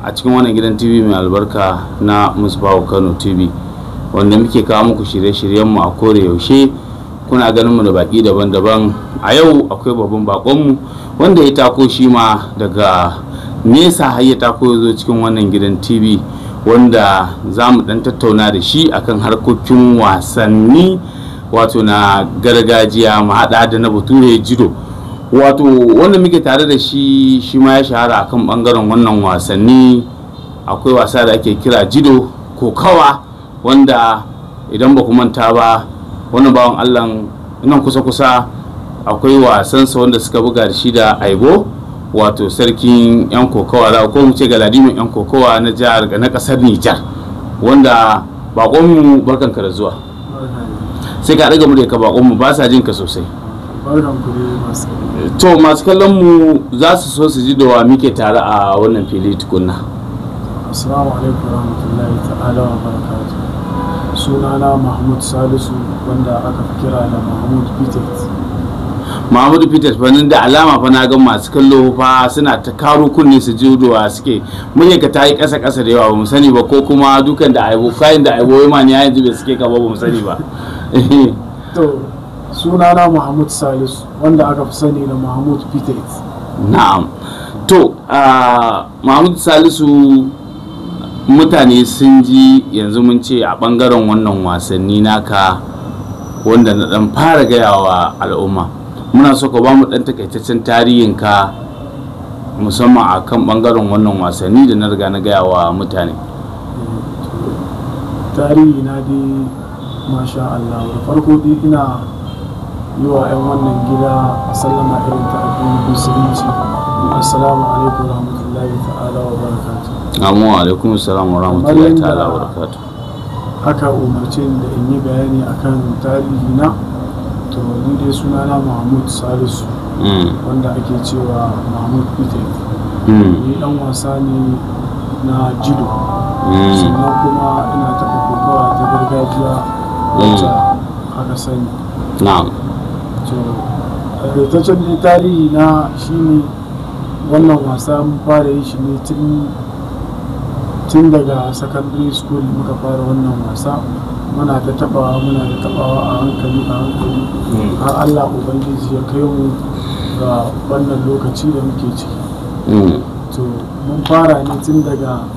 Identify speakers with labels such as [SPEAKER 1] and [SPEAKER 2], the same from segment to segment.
[SPEAKER 1] A cikin wannan gidan TV mai albarka na Musbahu Kano TV, wanda muke kawo muku shirye-shiryenmu a kore yaushe. Kuna ganin mu da baki daban-daban. A yau akwai babban bakonmu wanda ya tako shi ma daga nesa har ya tako ya zo cikin wannan gidan TV, wanda za mu dan tattauna da shi akan harkokin wasanni, wato na gargajiya mu haɗa da na bature, judo. Wato wanda muke tare da shi, shi ma ya shahara akan bangaren wannan wasanni. Akwai wasa da ake kira judo, kokawa, wanda idan ba ku manta ba, wannan bawan Allah nan kusa-kusa akwai wasansa wanda suka buga da shi da Aibo, wato sarkin yan kokawa za ko mu ce galadimin yan kokawa na jihar, na kasar Nijar. Wanda bakonmu, barkanka da zuwa. Sai ka ɗaga murya ka, bakonmu ba sa jin ka sosai.
[SPEAKER 2] Barkan ku dai masu.
[SPEAKER 1] To, masu kallon mu za su so su ji da wa muke tare a wannan fili tukunna.
[SPEAKER 2] Assalamu alaikum warahmatullahi ta'ala wa barakatuh. Sunana Mahmud Salisu, wanda aka fi kira da Mahmud Peters.
[SPEAKER 1] Mahmudu Peters fa, nan da alama fa na ga masu kallo fa suna ta karo kunne su ji da wa suke. Muryarka ta yi ƙasa ƙasa da yawa. Ba mu sani ba ko kuma dukan da Aibo, kayan da Aibo ma ne yanzu bai suke ka ba, ba mu sani ba.
[SPEAKER 2] To, sunana Mahmud Salisu, wanda aka fi sani da Mahmud Peters.
[SPEAKER 1] Na'am. To, Mahmud Salisu, mutane sun ji yanzu mun ce a bangaren wannan wasanni naka wanda na dan fara gaya wa al'umma, muna so ka ba mu dan takaitaccen tarihin ka, musamman a kan bangaren wannan wasanni da na riga na gaya wa mutane.
[SPEAKER 2] Tarihi na dai, masha Allah, da farko dai ina yi wa 'yan wannan gida sallama irin ta addinin Musulunci: assalamu alaikum warahmatullahi ta'ala wa barakatuh.
[SPEAKER 1] Amu alaikum salam wa rahmatullahi ta'ala wa barakatuh.
[SPEAKER 2] Aka umarce ni da in yi bayani akan tarihi na. To, ni dai sunana Mahmud Salisu, wanda ake cewa Mahmud Peter. Ni dan wasa ne na judo, sannan kuma ina taɓa kokawa ta gargajiya wacce aka sani. To, takaitaccen dai tarihi na shine wannan wasa mun fara yin shi ne tun daga secondary school muka fara wannan wasa. Muna ta tabawa, muna ta tabawa, a hankali a hankali, har Allah Ubangiji ya kai mu ga wannan lokaci da muke ciki. To, mun fara ne tun daga,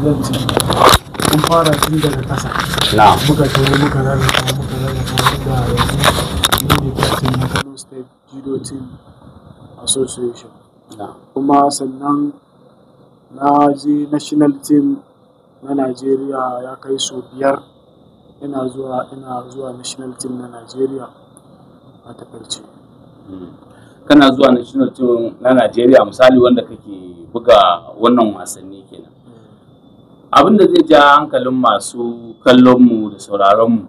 [SPEAKER 2] zan ce mun fara tun daga ƙasa, muka taho, muka rarrafa, muka rarrafa, wanda yanzu ni ne captain na Kano State Judo Team Association. Kuma sannan na je national team na Najeriya ya kai sau 5. Ina zuwa national team na Najeriya a takaice.
[SPEAKER 1] Kana zuwa national team na Najeriya, misali wanda kake buga wannan wasanni kenan. Abin da zai ja hankalin masu kallon mu da sauraron mu,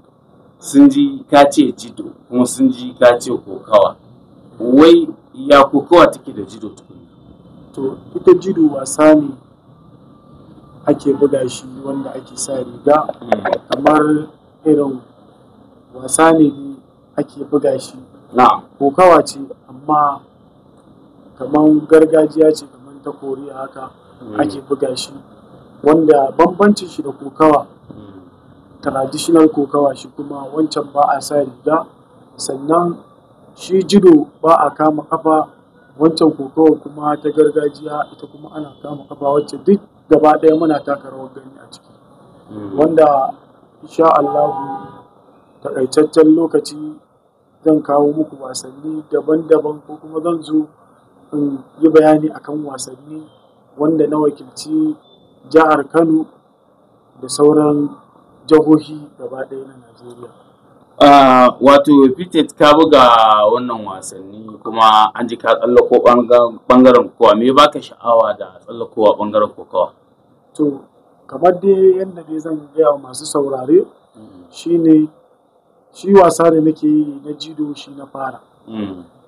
[SPEAKER 1] sun ji ka ce judo, kuma sun ji ka ce kokawa. Wai ya kokawa take da judo tukuna?
[SPEAKER 2] To, ita judo wasa ne ake buga shi wanda ake sa riga, kamar irin wasa ne dai ake buga shi. Kokawa ce, amma kamar gargajiya ce, kamar ta Koriya haka ake buga shi. Wanda bambancin shi da kokawa, traditional kokawa, shi kuma wancan ba a sa riga. Sannan shi judo ba a kama kafa. Wancan kokawa kuma ta gargajiya, ita kuma ana kama kafa, wacce duk gaba ɗaya muna taka rawar gani a ciki, wanda insha Allahu takaitaccen lokaci zan kawo muku wasanni daban-daban, ko kuma zan zo in yi bayani akan wasanni wanda na wakilci jihar Kano da sauran jihohi gaba ɗaya na Najeriya.
[SPEAKER 1] Wato Peter, ka buga wannan wasanni kuma an ji ka tsallako bangaren kokawa. Me baka sha'awa da tsallakowa bangaren kokawa?
[SPEAKER 2] To, kamar dai yadda dai zan gaya wa masu saurare shine, shi wasa da nake yi na judo shi na fara.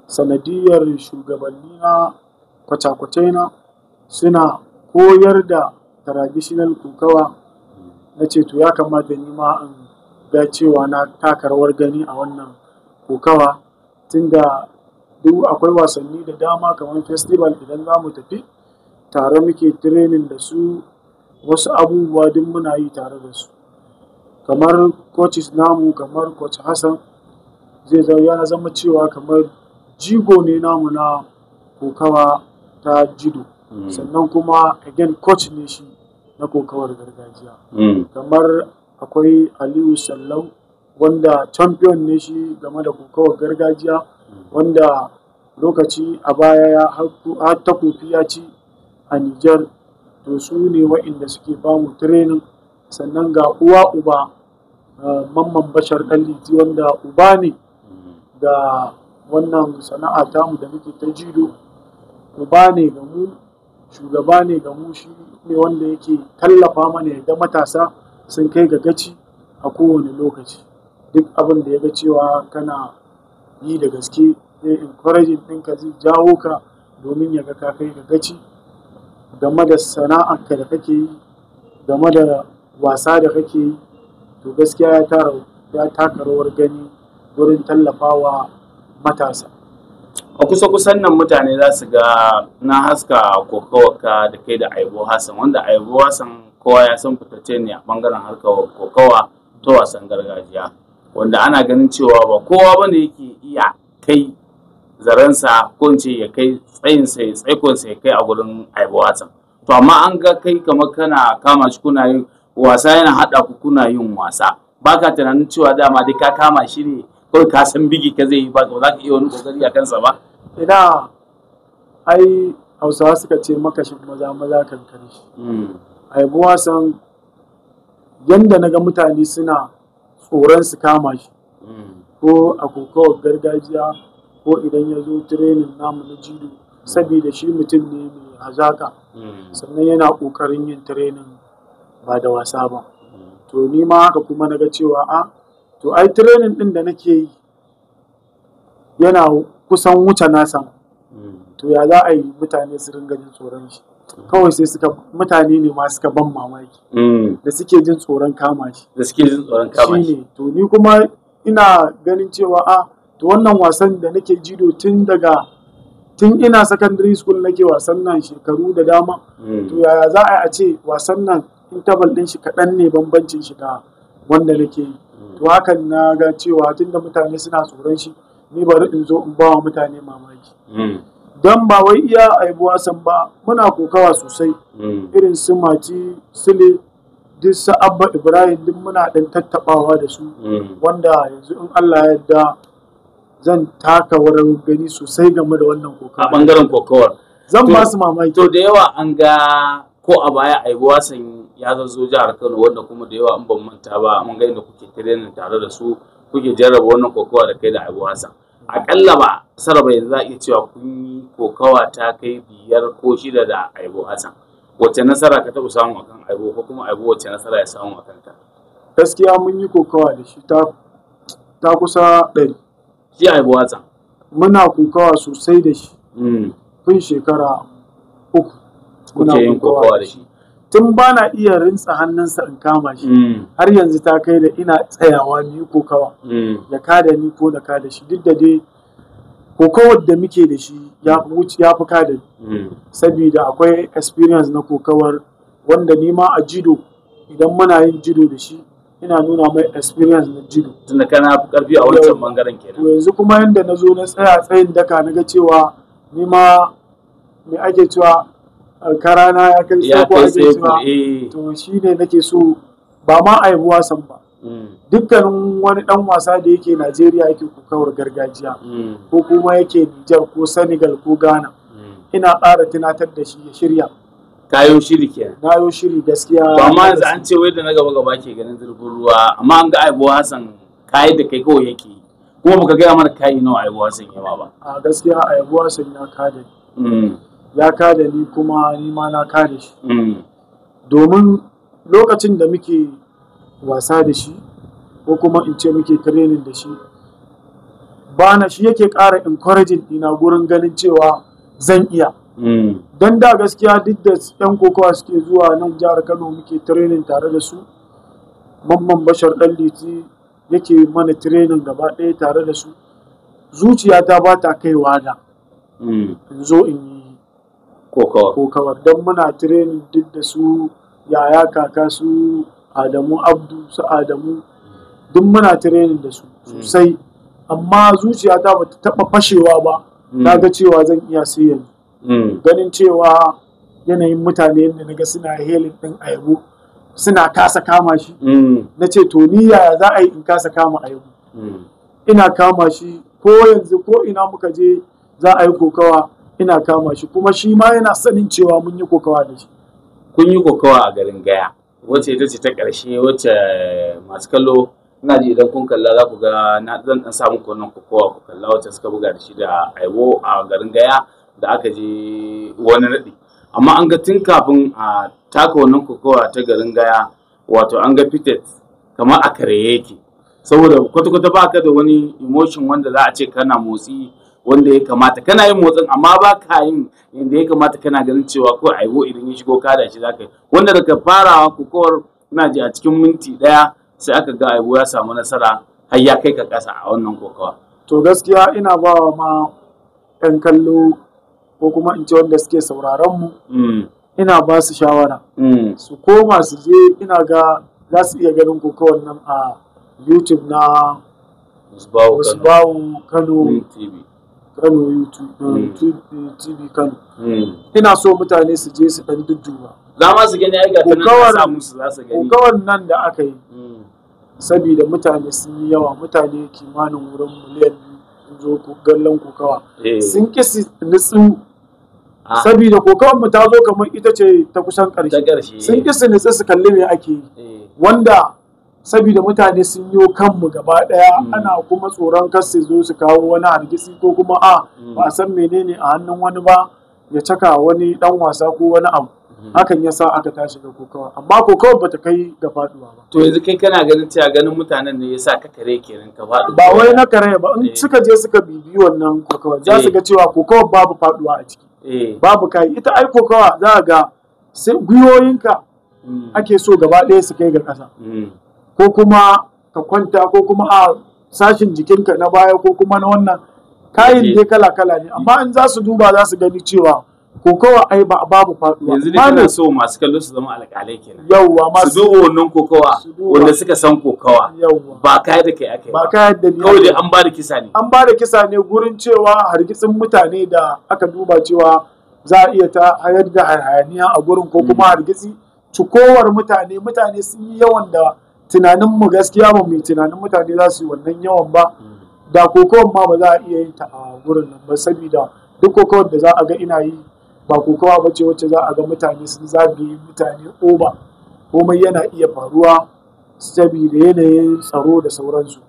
[SPEAKER 2] Sanadiyar shugabanni na, kwaca-kwacai na, suna koyar da traditional kokawa, na ce to ya kamata ni ma in ga cewa na taka rawar gani a wannan kokawa, tunda duk akwai wasanni da dama kamar festival, idan za mu tafi tare muke training da su. Wasu abubuwa duk muna yi tare da su, kamar coaches namu, kamar Coach Hassan zai zama ya zama cewa kamar jigo ne namu na kokawa ta jido. Sannan kuma again coach ne shi na kokawar gargajiya. Kamar akwai Aliyu Sallau, wanda champion ne shi game da kokawar gargajiya, wanda lokaci a baya ya har takofi ya ci a Nijar. To su ne wa'inda suke bamu training. Sannan ga uwa uba, Mamman Bashar Ɗanliti, wanda uba ne ga wannan sana'a tamu da muke ta jido, uba ne ga mu, shugaba ne ga mu. Shi ne wanda yake tallafa mana ya ga matasa sun kai ga gaci a kowane lokaci. Duk abin da ya ga cewa kana yi da gaske, zai encouraging ɗinka, zai jawo ka domin ya ga ka kai ga gaci game da sana'arka da kake yi, game da wasa da kake yi. To gaskiya ya taka rawar gani wurin tallafawa matasa.
[SPEAKER 1] A kusa kusan nan mutane za su ga na haska kokawarka da kai da Aibo Hassan, wanda Aibo Hassan kowa ya san fitacce ne a bangaren harkar kokawa ta wasan gargajiya, wanda ana ganin cewa ba kowa bane yake iya kai zarensa, ko in ce ya kai tsayinsa, ya tsaikonsa ya kai a gurin Aibo Hassan. To amma an ga kai kamar kana kama shi, kuna yin wasa, yana haɗa ku kuna yin wasa. Baka tunanin cewa dama dai ka kama shi ne kawai ka san bigi ka zai yi, ba za ka iya wani kokari a kansa ba?
[SPEAKER 2] Ina, ai Hausawa suka ce makashin maza maza kan karshe. Aibo Hassan, yanda na ga mutane suna tsoron su kama shi ko a kokawar gargajiya ko idan ya zo training namu na jido, saboda shi mutum ne mai hazaka, sannan yana ƙoƙarin yin training ba da wasa ba. To ni ma haka kuma na ga cewa a to ai training ɗin da nake yi yana kusan wuce nasa. To ya za a yi mutane su ringa jin tsoron shi? Kawai sai suka mutane ne ma suka ban mamaki da suke jin tsoron kama shi.
[SPEAKER 1] Da suke jin tsoron kama shi.
[SPEAKER 2] Shine. To ni kuma ina ganin cewa a to wannan wasan da nake jido tun ina secondary school nake wasan nan shekaru da dama. To yaya za a yi a ce wasan nan interval din shi kaɗan ne bambancin shi da wanda nake yi? To hakan na ga cewa tunda mutane suna tsoron shi, ni bari in zo in ba wa mutane mamaki. Don ba wai iya Aibu wasan ba, muna kokawa sosai, irin su Mati Sule, duk su Abba Ibrahim, duk muna ɗan tattaɓawa da su, wanda yanzu in Allah ya yarda zan taka wurin gani sosai game da wannan
[SPEAKER 1] A
[SPEAKER 2] kokawa.
[SPEAKER 1] bangaren kokawar.
[SPEAKER 2] Zan ba su mamaki.
[SPEAKER 1] To da yawa an ga ko a baya Aibu Hassan ya zazzo jihar Kano, wanda kuma da yawa an ban manta ba mun ga inda kuke training tare da su, kuke jarraba wannan kokawa da kai da Aibu Hassan. Akalla ba saraba yanzu za a iya cewa kun yi kokawa ta kai 5 ko 6 da Aibu Hassan. Wace nasara ka taɓa samu akan Aibu, ko kuma Aibu wace nasara ya samu akan ka?
[SPEAKER 2] Gaskiya mun yi kokawa da shi ta kusa 100.
[SPEAKER 1] Shi Aibu Hassan.
[SPEAKER 2] Muna kokawa sosai da shi tun shekara 3 muna
[SPEAKER 1] Kuke yin kokawa da shi.
[SPEAKER 2] Tun ba na iya rintsa hannunsa in kama shi, har yanzu ta kai da ina tsayawa ni kokawa, ya kada ni ko na kada shi. Duk da dai kokawar da muke da shi ya fi wuce, ya fi kada ni, saboda akwai experience na kokawar, wanda ni ma a jido idan muna yin jido da shi ina nuna mai experience na jido.
[SPEAKER 1] Tunda kana fi karfi a wancan bangaren
[SPEAKER 2] To
[SPEAKER 1] kenan.
[SPEAKER 2] yanzu kuma yanda na zo na tsaya tsayin daka, na ga cewa ni ma me ake cewa, karana ya kai
[SPEAKER 1] Ya
[SPEAKER 2] tsaiko
[SPEAKER 1] kai
[SPEAKER 2] ake
[SPEAKER 1] tsaiko
[SPEAKER 2] cewa.
[SPEAKER 1] eh.
[SPEAKER 2] To shine nake so ba ma a yi wasan ba, dukkanin wani dan wasa da yake Najeriya yake kokawar gargajiya, ko kuma yake Nijar ko Senegal ko Ghana, ina ƙara tunatar da shi ya shirya.
[SPEAKER 1] Kayo shiri kenan.
[SPEAKER 2] Na yo shiri gaskiya.
[SPEAKER 1] To amma yanzu an ce wai da na gaba gaba ke ganin zurfin ruwa, amma an ga Aibu Hassan kayi da kai kawai yake yi. Kuma baka gaya mana kayi nawa Aibu Hassan ya ma ba.
[SPEAKER 2] A gaskiya Aibu Hassan ya kada ni. Ya kada ni kuma ni ma na kada shi. Domin lokacin da muke wasa da shi, ko kuma in ce muke training da shi, bana shi yake ƙara encouraging ɗina gurin ganin cewa zan iya. Don da gaskiya duk da 'yan kokawa suke zuwa nan jihar Kano muke training tare da su, Mamman Bashar Ɗan Liti yake mana training gaba ɗaya tare da su, zuciyata ba ta kaiwa da in zo in yi
[SPEAKER 1] Kokawa.
[SPEAKER 2] kokawar. Don muna training duk da su yaya kaka su Adamu Abdu su Adamu duk muna training da su sosai, amma zuciyata bata taba fashewa ba. Na ga cewa zan iya sai yanzu, ganin cewa yanayin mutane yadda naga suna helin din Ayabo suna kasa kama shi, na ce to ni yaya za a yi in kasa kama Ayabo? Ina kama shi ko yanzu ko ina muka je za a yi kokawa ina kama shi, kuma shi ma yana sanin cewa mun yi kokawa da shi.
[SPEAKER 1] Kun yi kokawa a garin Gaya, wacce ita ce ta ƙarshe, wacce masu kallo ina ji idan kun kalla za ku ga na zan dan samu wannan kokawa ku kalla wacce suka buga da shi da Aiwo a garin Gaya da aka je wani naɗi. Amma an ga tun kafin a taka wannan kokawa ta garin Gaya, wato an ga Fitet kamar a kare yake, saboda kwata-kwata ba ka da wani emotion wanda za a ce kana motsi wanda ya kamata. Kana yin motsin amma ba ka yin yadda ya kamata, kana ganin cewa ko Aiwo idan ya shigo kada shi za ka yi. Wanda daga farawa kokowar ina ji a cikin minti ɗaya sai aka ga Aiwo ya samu nasara har ya kai ka ƙasa a wannan kokawa.
[SPEAKER 2] To gaskiya ina ba wa ma 'yan kallo ko kuma in ce wanda suke sauraron mu, ina ba su shawara su koma su je, ina ga za su iya ganin kokawar nan a YouTube na Musbahu Kano
[SPEAKER 1] TV.
[SPEAKER 2] Kano YouTube TV Kano. Ina so mutane su je su dan dudduba.
[SPEAKER 1] Za ma su gani ai ga tanan za musu za su gani.
[SPEAKER 2] Kokawar nan da aka yi, saboda mutane sun yi yawa, mutane kimanin wurin miliyan 2 sun zo kallon kokawa. Sun ƙi su nutsu saboda kokawar mu ta zo kamar ita ce ta kusan ƙarshe. Sun ƙi su nutsu su kalli me ake yi. Wanda saboda mutane sun yi kanmu gaba daya, ana kuma tsoron kar su zo su kawo wani hargitsi ko kuma a ba a san menene a hannun wani ba ya caka wani dan wasa ko wani abu. Hakan ya sa aka tashi ga kokawa, amma kokawa bata kai ga faduwa ba.
[SPEAKER 1] To yanzu kai kana ganin cewa ganin mutanen ne yasa ka kare kenan ka faɗi?
[SPEAKER 2] Ba wai na kare ba, in suka je suka bibiyi wannan kokawa za su ga cewa kokawa babu faduwa a ciki, babu kai. Ita ai kokawa za ga sai gwiwoyinka ake so gaba ɗaya su kai ga ƙasa, ko kuma ka kwanta, ko kuma a sashin jikinka na baya, ko kuma na wannan kayan dai kala-kala ne. Amma in za su duba za su gani cewa kokawa ai ba babu faduwa.
[SPEAKER 1] Yanzu dai kana so masu kallo su zama alƙalai kenan.
[SPEAKER 2] Yawwa, masu
[SPEAKER 1] su duba wannan kokawa wanda suka san kokawa.
[SPEAKER 2] Yawwa,
[SPEAKER 1] ba kai da kai akai
[SPEAKER 2] ba, kai da ni
[SPEAKER 1] kawai dai an ba da kisa ne.
[SPEAKER 2] An ba da kisa ne gurin cewa hargitsin mutane da aka duba cewa za a iya ta hayar da hayaniya a gurin, ko kuma hargitsi cikowar mutane, mutane sun yi yawan da tunanin mu gaskiya ba mu tunanin mutane za su yi wannan yawan ba. Da kokowar ma ba za a iya yin ta a gurin nan ba, saboda duk kokowar da za a ga ina yi ba kokowa ba ce wacce za a ga mutane sun zagaye mutane oba. Komai yana iya faruwa saboda yanayin tsaro da sauransu.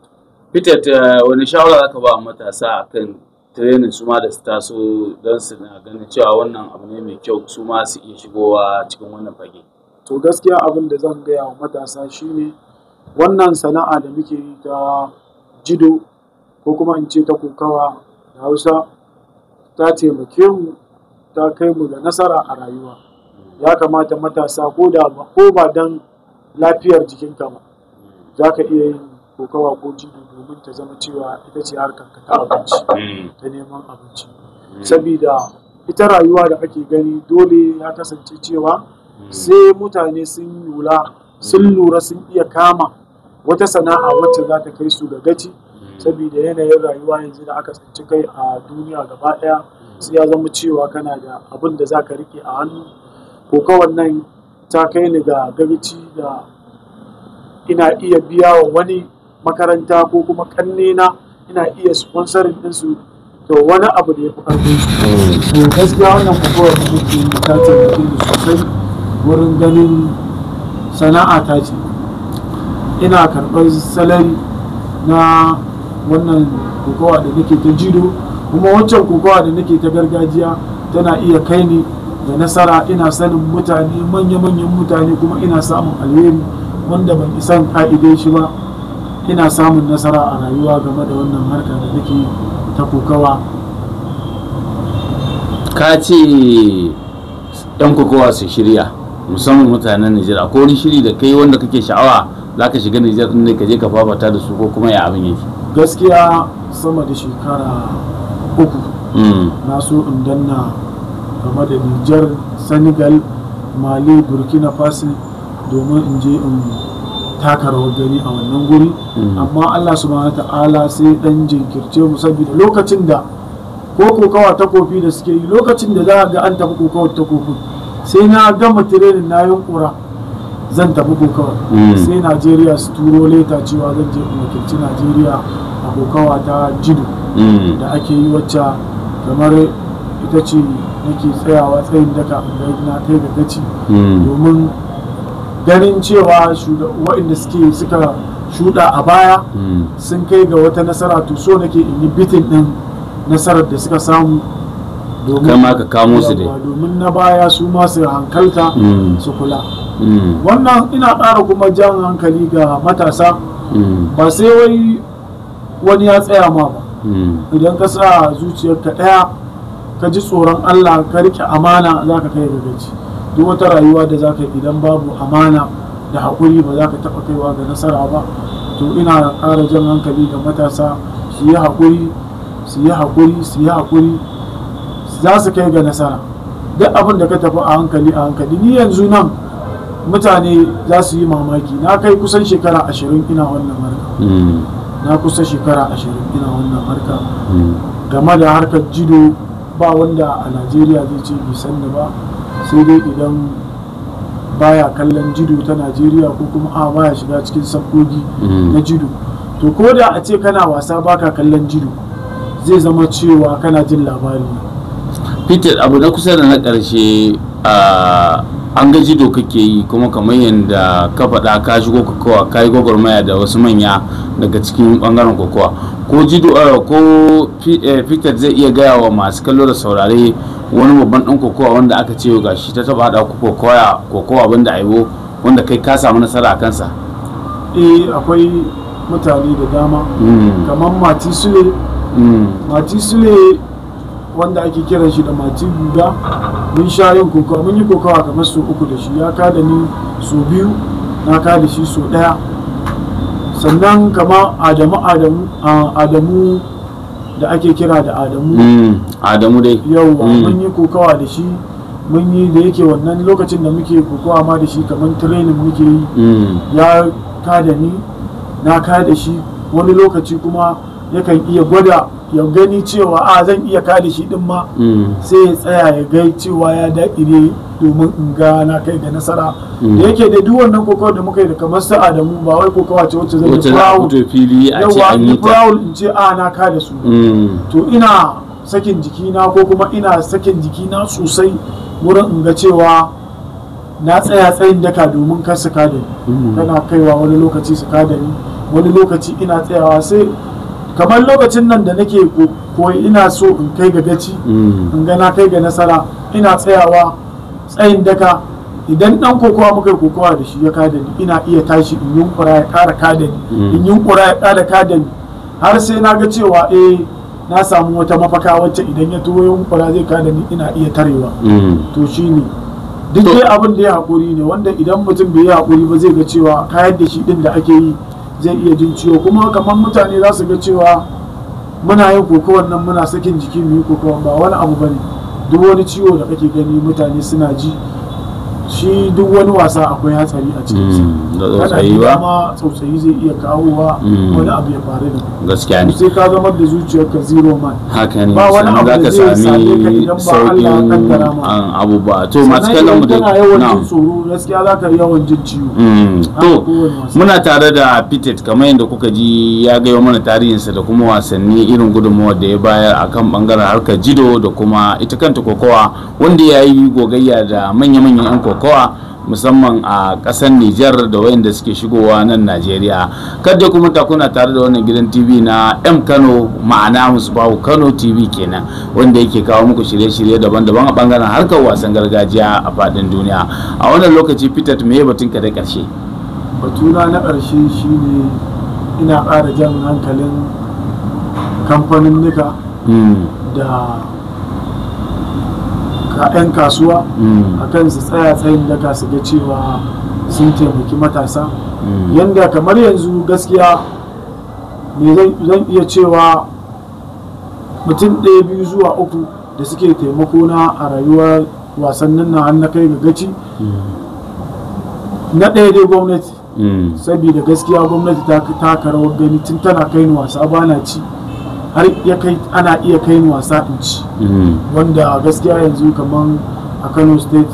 [SPEAKER 1] Peter, wani shawara za ka ba matasa akan training su ma da su taso don su na ganin cewa wannan abu ne mai kyau su ma su iya shigowa cikin wannan fage?
[SPEAKER 2] To gaskiya abin da zan gaya wa matasa shine wannan sana'a da muke yi ta jido ko kuma in ce ta kokawa da Hausa ta taimake mu, ta kai mu ga nasara a rayuwa. Ya kamata matasa ko ba don lafiyar jikinka ba, za ka iya yin kokawa ko jido domin ta zama cewa ita ce harkar ka ta abinci, ta neman abinci. Sabida ita rayuwa da ake gani dole ya kasance cewa sai mutane sun lura sun iya kama wata sana'a wacce za ta kai su ga gaci, saboda yanayin rayuwa yanzu da aka tsinci kai a duniya gaba ɗaya sai ya zama cewa kana da abin da za ka rike a hannu. Kokawar nan ta kai ni ga gaci da ina iya biya wa wani makaranta ko kuma ƙannena ina iya sponsoring ɗinsu to wani abu da ya fi ƙarfin su. To gaskiya wannan kokawar da muke yi ta taimake ni sosai wurin ganin sana'a ta ce. Ina karɓar salari na wannan kokawa da nake ta jido, kuma wancan kokawa da nake ta gargajiya tana iya kai ni da nasara. Ina sanin mutane, manya-manyan mutane, kuma ina samun alheri wanda ban isan ka'ide shi ba. Ina samun nasara a rayuwa game da wannan harka da nake ta kokawa.
[SPEAKER 1] Ka ce 'yan kokawa su shirya, musamman mutanen Nijar. Akwai wani shiri da kai wanda kake sha'awa za ka shiga Nijar ɗin ne ka je ka fafata da su, ko kuma ya abin yake?
[SPEAKER 2] Gaskiya sama da shekara 3 na so in danna game da Nijar, Senegal, Mali, Burkina Faso, domin in je in taka rawar gani a wannan guri. Amma Allah subhanahu ta'ala sai dan jinkirce mu, saboda lokacin da ko kokawa ta kofi da suke yi, lokacin da za a ga an tafi kokawa ta kofi, sai na gama training na yunkura zan tafi kokawa, sai Najeriya su turo leta cewa zan je in wakilci Najeriya a kokawa ta jido da ake yi, wacce kamar ita ce nake tsayawa tsayin daka na kai ga gaci, domin ganin cewa waɗanda suka shuɗa a baya sun kai ga wata nasara, to so nake in yi beating ɗin nasarar da suka samu.
[SPEAKER 1] Domin ma ka kamo su dai.
[SPEAKER 2] Domin na baya su ma su hankalta, su kula. Wannan ina ƙara kuma jan hankali ga matasa, ba sai wai wani ya tsaya ma ba. Idan ka sa zuciyarka ɗaya, ka ji tsoron Allah, ka rike amana, za ka kai ga gaci. Duk wata rayuwa da za ka yi, idan babu amana da haƙuri, ba za ka taɓa kaiwa ga nasara ba. To ina ƙara jan hankali ga matasa su yi haƙuri, su yi haƙuri, su yi haƙuri, za su kai ga nasara. Duk abin da ka tafi a hankali a hankali. Ni yanzu nan mutane za su yi mamaki, na kai kusan shekara 20 ina wannan harka. Na kusa shekara 20 ina wannan harka game da harkar jido. Ba wanda a Najeriya zai ce bai san ba, sai dai idan baya kallon jido ta Najeriya ko kuma a baya shiga cikin sabgogi na jido. To ko da a ce kana wasa baka kallon jido, zai zama cewa kana jin labari.
[SPEAKER 1] Peter, abu na kusa da na ƙarshe, an ga jido kake yi, kuma kamar yadda ka faɗa ka shigo kokowa, ka yi gwagwarmaya da wasu manya daga cikin ɓangaren kokowa. Ko jido ko Peter zai iya gaya wa masu kallo da saurare wani babban ɗan kokowa wanda aka ce ga shi ta taɓa haɗa ku kokowa banda aibo, wanda kai ka samu nasara a kansa?
[SPEAKER 2] Eh, akwai mutane da dama, kamar Mati Sule. Mati Sule, wanda ake kiran shi da Mati Guga, mun sha yin kokawa, mun yi kokawa kamar sau uku da shi. Ya kada ni sau biyu, na kada shi sau ɗaya. Sannan kama Adamu da ake kira da Adamu.
[SPEAKER 1] Adamu dai.
[SPEAKER 2] Yauwa, mun yi kokawa da shi, mun yi. Da yake wannan lokacin da muke kokawa ma da shi, kamar training muke yi, ya kada ni, na kada shi. Wani lokaci kuma yakan iya gwada ya gani cewa a zan iya kada shi din ma, sai ya tsaya ya gai cewa ya daƙire domin in ga na kai ga nasara. Da yake da duk wannan kokawa da muka yi da kamar su Adamu, ba wai kokawa ce wacce zan yi proud
[SPEAKER 1] fili a ce an yi
[SPEAKER 2] ta proud in ce a na kada su. To ina sakin jikina, ko kuma ina sakin jikina sosai wurin in ga cewa na tsaya tsayin daka domin kar su kada ni. Tana kaiwa wani lokaci su kada ni, wani lokaci ina tsayawa, sai kamar lokacin nan da nake koyi ina so in kai ga gaci, in ga na kai ga nasara, ina tsayawa tsayin daka. Idan dan kokowa muka yi kokowa da shi ya kada ni, ina iya tashi in yunkura ya kara kada ni, in yunkura ya kara kada ni, har sai na ga cewa eh, na samu wata mafaka wacce idan ya tuwo yunkura zai kada ni, ina iya tarewa. To shine duk dai abin da ya haƙuri ne, wanda idan mutum bai yi haƙuri ba, zai ga cewa kayar da shi din da ake yi zai iya jin ciwo. Kuma kamar mutane za su ga cewa muna yin kokowar nan, muna sakin jiki mu yi kokowar, ba wani abu bane. Duk wani ciwo da kake gani mutane suna ji shi, duk wani wasa akwai hatsari a cikinsa.
[SPEAKER 1] Da tsautsayi ba.
[SPEAKER 2] Ma tsautsayi zai iya kawowa wani abu ya faru da
[SPEAKER 1] Gaskiya ne.
[SPEAKER 2] Sai ka zama da zuciyarka zero man.
[SPEAKER 1] Haka ne.
[SPEAKER 2] Ba wani abu
[SPEAKER 1] za
[SPEAKER 2] da
[SPEAKER 1] ka
[SPEAKER 2] zai same ka
[SPEAKER 1] sami
[SPEAKER 2] idan ba Allah ya kaddara
[SPEAKER 1] sauƙin
[SPEAKER 2] ma.
[SPEAKER 1] Abubuwa. To masu
[SPEAKER 2] Sannan
[SPEAKER 1] kallon mu
[SPEAKER 2] idan
[SPEAKER 1] da
[SPEAKER 2] kana yawan
[SPEAKER 1] na'am.
[SPEAKER 2] jin tsoro, gaskiya za ka yawan jin ciwo.
[SPEAKER 1] To
[SPEAKER 2] kowane wasa.
[SPEAKER 1] Muna tare da Peter, kamar yadda kuka ji ya gayo mana tarihinsa da kuma wasanni, irin gudunmawar da ya bayar akan bangaren harkar jido da kuma ita kanta kokowa, wanda ya yi gogayya da manya-manyan 'yan kokowa, musamman a ƙasar Nijar da wayanda suke shigowa nan Najeriya. Kada kuma ta kuna tare da wannan gidan TV na M Kano, ma'ana Musbahu Kano TV kenan, wanda yake kawo muku shirye-shirye daban-daban a bangaren harkar wasan gargajiya a faɗin duniya. A wannan lokaci, Peter, me batunka da ƙarshe?
[SPEAKER 2] Batuna na ƙarshe shine ina ƙara jan hankalin kamfanin nika da 'yan kasuwa akan su tsaya tsayin daka su ga cewa sun taimaki matasa. Yanda kamar yanzu gaskiya me zan iya cewa, mutum ɗaya, biyu zuwa uku da suke taimako na a rayuwar wasannin nan har na kai ga gaci. Na ɗaya dai gwamnati, saboda gaskiya gwamnati ta taka rawar gani tun tana kai ni wasa bana ci, har ya kai ana iya kai ni wasa in ci. Wanda gaskiya yanzu kaman a Kano State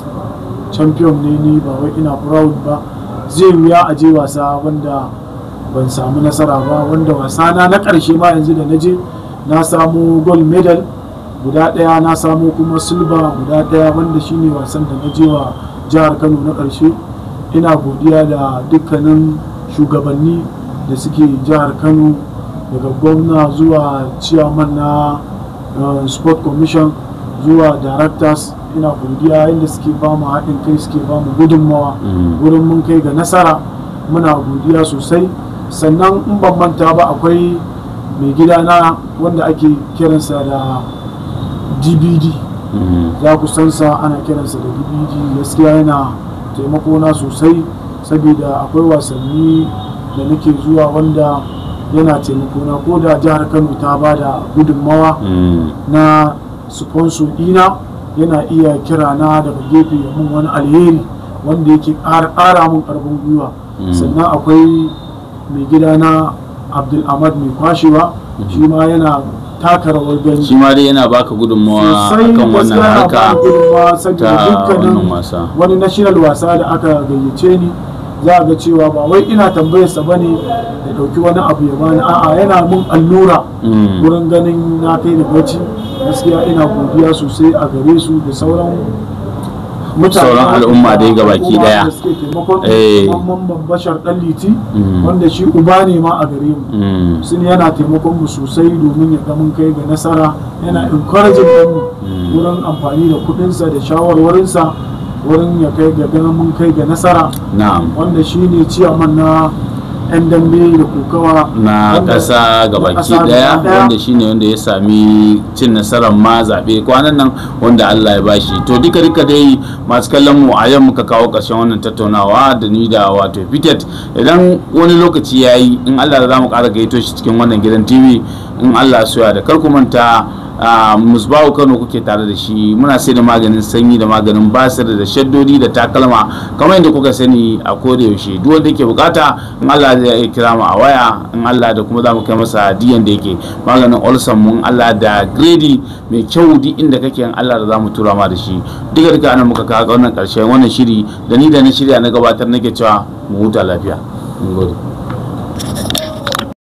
[SPEAKER 2] champion ne ni, ba wai ina proud ba, zai wuya a je wasa wanda ban samu nasara ba. Wanda wasa na na ƙarshe ma yanzu da na je na samu gold medal guda ɗaya, na samu kuma silver guda ɗaya, wanda shine wasan da na je wa jihar Kano na ƙarshe. Ina godiya da dukkanin shugabanni da suke jihar Kano, daga gwamna zuwa chairman na sport commission zuwa directors. Ina godiya yadda suke ba mu haɗin kai, suke ba mu gudunmawa wurin mun kai ga nasara. Muna godiya sosai. Sannan in ban manta ba, akwai mai gidana wanda ake kiransa da DBD, za ku san sa, ana kiransa da DBD. Gaskiya yana taimako na sosai, saboda akwai wasanni da nake zuwa wanda yana taimako na. Ko da jihar Kano ta ba da gudunmawa na sponsor ɗina, yana iya kira na daga gefe ya mun wani alheri wanda yake ƙara mun ƙarfin gwiwa. Sannan akwai mai gida na Abdul Ahmad mai kwashewa, shi ma yana taka rawar gani.
[SPEAKER 1] Shi ma dai yana baka gudunmawa
[SPEAKER 2] sosai
[SPEAKER 1] akan wannan
[SPEAKER 2] gaskiya yana
[SPEAKER 1] harka
[SPEAKER 2] bani gudunmawa, saboda
[SPEAKER 1] ta
[SPEAKER 2] dukkanin
[SPEAKER 1] wannan wasa.
[SPEAKER 2] Wani national wasa da aka gayyace ni, za a ga cewa ba wai ina tambayar sa bane da dauki wani abu ya bani, a'a, yana mun allura wurin ganin na kai da bacci. Gaskiya ina godiya sosai a gare su da sauran mutane,
[SPEAKER 1] Sauran al'umma dai gabaki
[SPEAKER 2] al'umma
[SPEAKER 1] daya.
[SPEAKER 2] da suke taimakon Mamman Bashar Dan Liti, wanda shi uba ne ma a gare mu. Sun yana taimakon mu sosai domin ya ga mun kai ga nasara, yana encouraging din mu wurin amfani da kudinsa da shawarwarinsa wurin ya kai ga ganin mun kai ga nasara, wanda shi ne ciyaman na 'yan dambe da kokawa
[SPEAKER 1] na ƙasa gabaki
[SPEAKER 2] ƙasa
[SPEAKER 1] daya,
[SPEAKER 2] gaba daya.
[SPEAKER 1] Wanda shine wanda ya sami cin nasarar ma zaɓe kwanan nan wanda Allah ya bashi. To, duka duka dai masu kallon mu, a yau muka kawo ƙarshen wannan tattaunawa da ni da wato Pitet. Idan wani lokaci ya yi, in Allah da zamu ƙara gayyato shi cikin wannan gidan TV in Allah soya da. Kar ku manta, a Musbahu Kano kuke tare da shi. Muna sai da maganin sanyi da maganin basir da shaddodi da takalma kamar yadda kuka sani a koda yaushe. Duk wanda yake bukata, in Allah zai iya kira mu a waya, in Allah da kuma za mu kai masa diyan da yake. Maganin ulcer mun Allah da grade mai kyau, duk inda kake, in Allah da za mu tura ma da shi. Duka duka anan muka kawo wannan karshen wannan shiri da ni da na shirya na gabatar nake cewa mu huta lafiya. Mun gode.